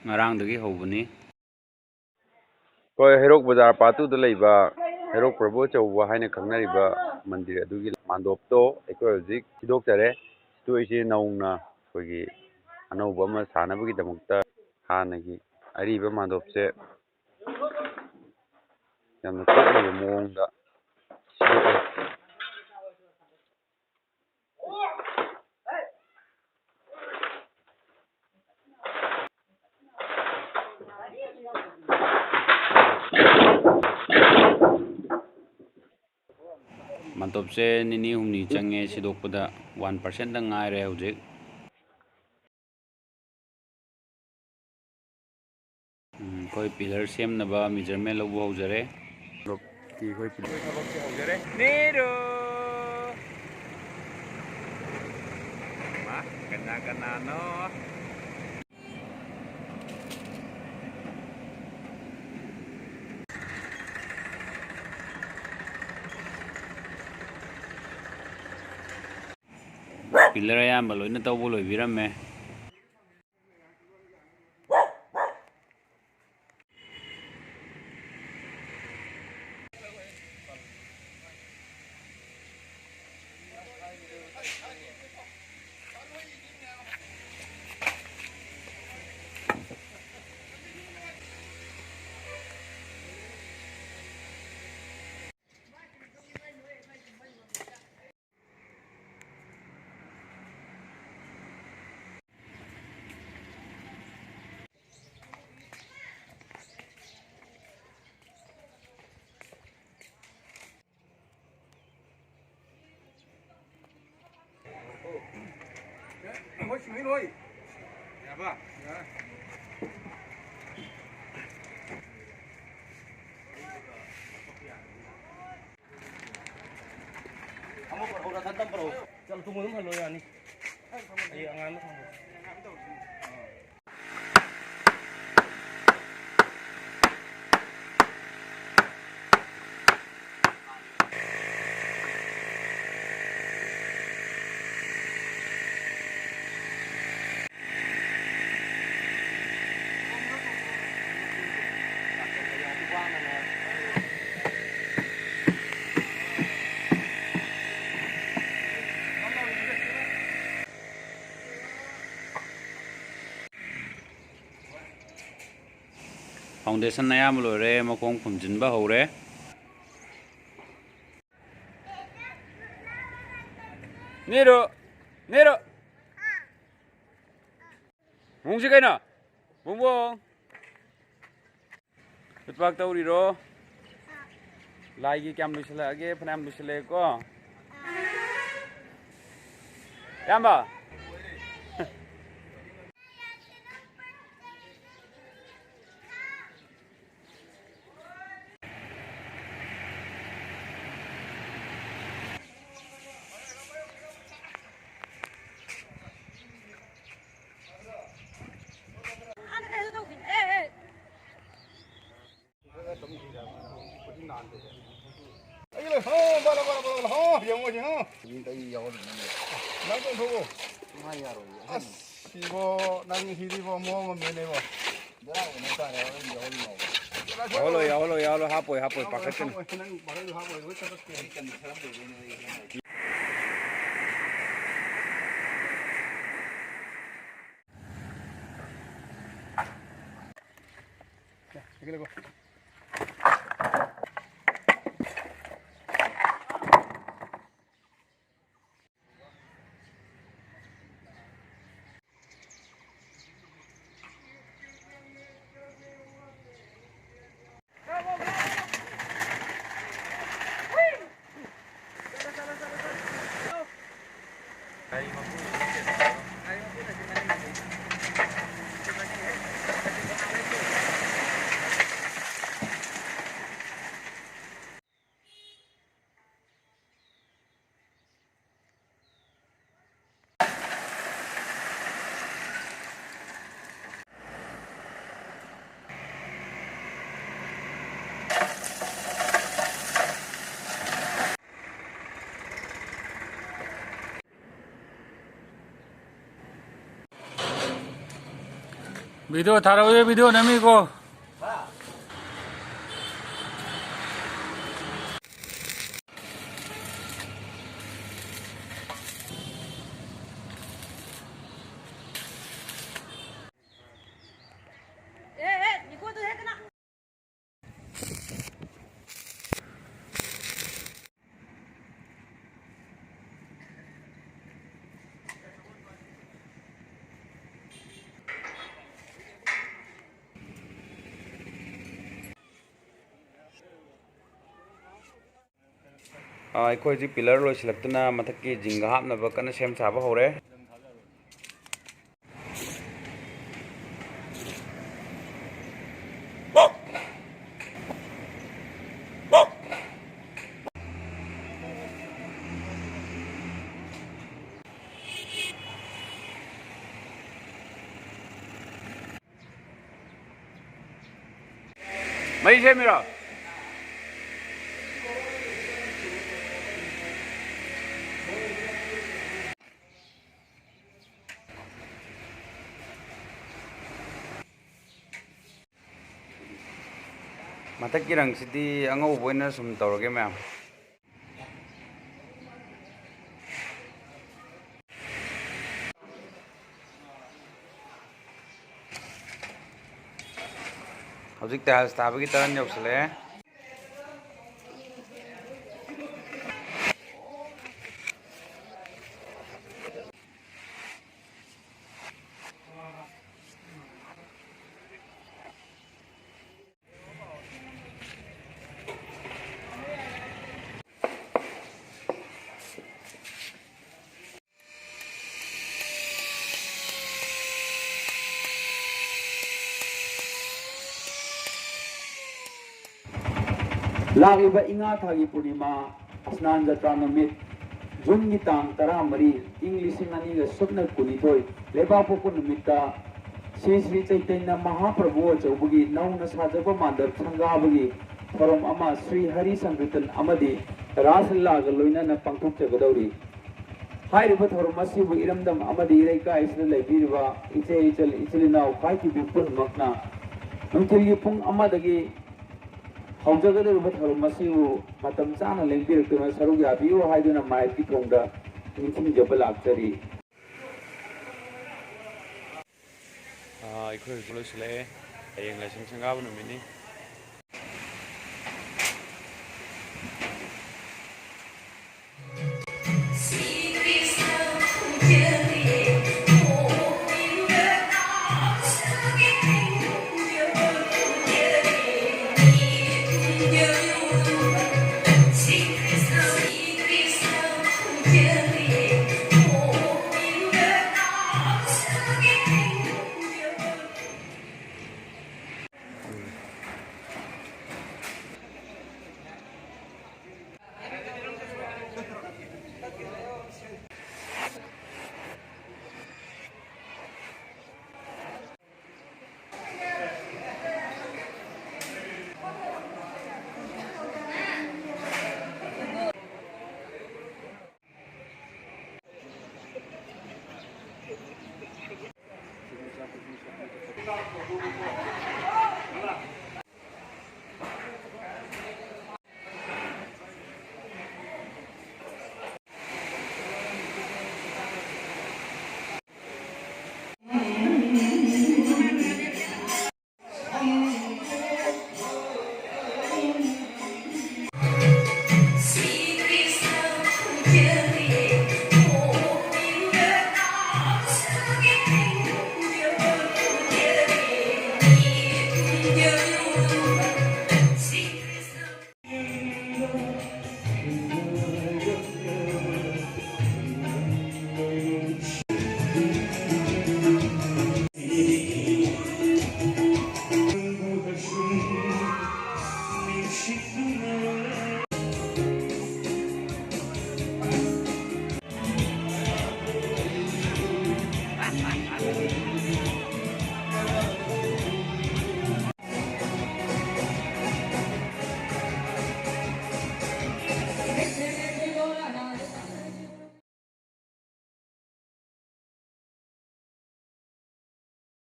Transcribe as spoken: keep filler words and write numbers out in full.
ꯉꯔꯥꯡꯗꯒꯤ ꯍꯧꯕꯅꯤ꯫ ꯑꯩꯈꯣꯏ ꯍꯩꯔꯣꯛ ꯕꯖꯥꯔ ꯄꯥꯠꯇꯨꯗ ꯂꯩꯕ ꯍꯩꯔꯣꯛ ꯄ꯭ꯔꯚꯨ ꯑꯆꯧꯕ ꯍꯥꯏꯅ ꯈꯪꯅꯔꯤꯕ ꯃꯟꯗꯤꯔ ꯑꯗꯨꯒꯤ ꯃꯥꯟꯗꯣꯞꯇꯣ ꯑꯩꯈꯣꯏ ꯍꯧꯖꯤꯛ ꯁꯤꯗꯣꯛꯆꯔꯦ꯫ ꯁꯤꯗꯣꯛꯏꯁꯤ ꯅꯧꯅ ꯑꯩꯈꯣꯏꯒꯤ ꯑꯅꯧꯕ ꯑꯃ ꯁꯥꯅꯕꯒꯤꯗꯃꯛꯇ꯫ ꯍꯥꯟꯅꯒꯤ ꯑꯔꯤꯕ ꯃꯥꯟꯗꯣꯞꯁꯦ ꯌꯥꯝꯅ ꯀꯨꯞꯅꯕ ꯃꯑꯣꯡꯗ ꯁꯤꯗꯣꯛꯑꯦ꯫ ꯃꯥꯟꯇꯣꯞꯁꯦ ꯅꯤꯅꯤ ꯍꯨꯝꯅꯤ ꯆꯪꯉꯦ ꯁꯤꯗꯣꯛꯄꯗ, ꯋꯥꯟ ꯄꯥꯔꯁꯦꯟꯗ ꯉꯥꯏꯔꯦ ꯍꯧꯖꯤꯛ꯫ ꯎꯝ, ꯑꯩꯈꯣꯏ ꯄꯤꯂꯔ ꯁꯦꯝꯅꯕ ꯃꯦꯖꯔꯃꯦꯟ ꯂꯧꯕ ꯍꯧꯖꯔꯦ꯫ ꯊꯕꯛꯀꯤ ꯑꯩꯈꯣꯏ ꯄꯤꯂꯔ ꯊꯕꯛꯁꯦ ꯍꯧꯖꯔꯦ꯫ ꯅꯦꯔꯣ! ꯃꯥ, ꯀꯅꯥ ꯀꯅꯥꯅꯣ? ꯄꯤꯂꯔ ꯑꯌꯥꯝꯕ ꯂꯣꯏꯅ ꯇꯧꯕ ꯂꯣꯏꯕꯤꯔꯝꯃꯦ꯫ ꯑꯃ ꯄꯨꯔꯛꯎ, ꯅꯊꯟꯇ ꯑꯃ ꯄꯨꯔꯛꯎ꯫ ꯆꯠꯂꯣ, ꯊꯨꯝ ꯑꯗꯨꯝ ꯍꯜꯂꯣ, ꯌꯥꯅꯤ꯫ ꯑꯩ ꯑꯉꯥꯡꯗ ꯊꯝꯃꯣ꯫ Foundation ꯑꯌꯥꯝꯕ ꯂꯣꯏꯔꯦ, ꯃꯈꯣꯡ ꯐꯨꯝꯖꯤꯟꯕ ꯍꯧꯔꯦ꯫ ꯅꯦꯔꯣ, ꯅꯦꯔꯣ꯫ ꯕꯨꯡꯁꯤ ꯀꯩꯅꯣ? ꯕꯨꯡꯕꯨꯡ꯫ ꯐꯨꯠꯄꯥꯛ ꯇꯧꯔꯤꯔꯣ? ꯂꯥꯏꯒꯤ ꯀꯌꯥꯝ ꯂꯣꯏꯁꯤꯜꯂꯛꯑꯒꯦ? ꯐꯅꯌꯥꯝ ꯂꯣꯏꯁꯤꯜꯂꯛꯑꯦꯀꯣ? ꯏꯌꯥꯝꯕ꯫ ꯁꯤꯕꯣ, ꯅꯪ ꯁꯤꯗꯤꯕꯣ, ꯃꯑꯣꯡ ꯑꯃꯅꯦꯕꯣ꯫ ꯌꯥꯎꯍꯜꯂꯣ, ꯌꯥꯎꯍꯜꯂꯣ, ꯌꯥꯎꯍꯜꯂꯣ, ꯍꯥꯞꯄꯣꯏ, ꯍꯥꯞꯄꯣꯏ, ꯄꯥꯈꯠꯀꯅꯨ꯫ ꯅꯪ ꯄꯥꯈꯠꯀꯅꯨ, ꯍꯥꯞꯄꯣꯏ, ꯂꯣꯏ ꯊꯥꯗꯣꯛꯀꯦ꯫ Video ꯊꯥꯔꯛꯑꯣꯌꯦ, video ꯅꯝꯃꯤꯀꯣ꯫ ꯑꯥ, ꯑꯩꯈꯣꯏ ꯍꯧꯖꯤꯛ ꯄꯤꯂꯔ ꯂꯣꯏꯁꯤꯜꯂꯛꯇꯅ ꯃꯊꯛꯀꯤ ꯖꯤꯡꯒ ꯍꯥꯞꯅꯕ ꯀꯟꯅ ꯁꯦꯝ ꯁꯥꯕ ꯍꯧꯔꯦ꯫ ꯃꯩ ꯁꯦꯝꯃꯤꯔꯣ? ꯃꯊꯛꯀꯤ ꯔꯪꯁꯤꯗꯤ ꯑꯉꯧꯕ ꯑꯣꯏꯅ ꯁꯨꯝ ꯇꯧꯔꯒꯦ ꯃꯌꯥꯝ꯫ ꯍꯧꯖꯤꯛ ꯇꯥꯏꯜꯁ ꯊꯥꯕꯒꯤ ꯇꯔꯟ ꯌꯧꯁꯤꯜꯂꯛꯑꯦ꯫ ꯂꯥꯛꯂꯤꯕ ꯏꯉꯥ ꯊꯥꯒꯤ ꯄꯨꯔꯅꯤꯃꯥ, ꯁ꯭ꯅꯥꯟ ꯖꯇ꯭ꯔꯥ ꯅꯨꯃꯤꯠ, ꯖꯨꯟꯒꯤ ꯇꯥꯡ ꯇꯔꯥꯃꯔꯤ, ꯏꯪ ꯂꯤꯁꯤꯡ ꯑꯅꯤꯒ ꯁꯨꯞꯅ ꯀꯨꯟꯅꯤꯊꯣꯏ, ꯂꯩꯕꯥꯛꯄꯣꯛꯄ ꯅꯨꯃꯤꯠꯇ ꯁ꯭ꯔꯤ ꯁ꯭ꯔꯤ ꯆꯩꯇꯟꯌ ꯃꯍꯥꯄ꯭ꯔꯚꯨ ꯑꯆꯧꯕꯒꯤ ꯅꯧꯅ ꯁꯥꯖꯕ ꯃꯥꯟꯗꯞ ꯁꯪꯒꯥꯕꯒꯤ ꯊꯧꯔꯝ ꯑꯃ ꯁ꯭ꯔꯤ ꯍꯔꯤ ꯁꯪꯀꯤꯔꯇꯟ ꯑꯃꯗꯤ ꯔꯥꯁ ꯂꯤꯂꯥꯒ ꯂꯣꯏꯅꯅ ꯄꯥꯡꯊꯣꯛꯆꯒꯗꯧꯔꯤ꯫ ꯍꯥꯏꯔꯤꯕ ꯊꯧꯔꯝ ꯑꯁꯤꯕꯨ ꯏꯔꯝꯗꯝ ꯑꯃꯗꯤ ꯏꯔꯩꯀꯥꯏ ꯑꯁꯤꯗ ꯂꯩꯕꯤꯔꯤꯕ ꯏꯆꯦ ꯏꯆꯜ ꯏꯆꯤꯜ ꯏꯅꯥꯎ ꯈ꯭ꯋꯥꯏ ꯀꯤꯕꯤ ꯄꯨꯝꯅꯃꯛꯅ ꯅꯨꯡꯊꯤꯜꯒꯤ ꯄꯨꯡ ꯑꯃꯗꯒꯤ ꯍꯧꯖꯒꯗꯧꯔꯤꯕ ꯊꯧꯔꯝ ꯑꯁꯤꯕꯨ ꯃꯇꯝ ꯆꯥꯅ ꯂꯦꯡꯕꯤꯔꯛꯇꯨꯅ ꯁꯔꯨꯛ ꯌꯥꯕꯤꯌꯨ ꯍꯥꯏꯗꯨꯅ ꯃꯥꯏꯞꯀꯤ ꯊꯣꯡꯗ ꯅꯤꯡꯁꯤꯡꯖꯕ ꯂꯥꯛꯆꯔꯤ꯫ ꯑꯥ, ꯑꯩꯈꯣꯏ ꯍꯧꯖꯤꯛ ꯂꯣꯏꯁꯤꯜꯂꯛꯑꯦ꯫ ꯍꯌꯦꯡ ꯂꯥꯏꯁꯪ ꯁꯪꯒꯥꯕ ꯅꯨꯃꯤꯠꯅꯤ꯫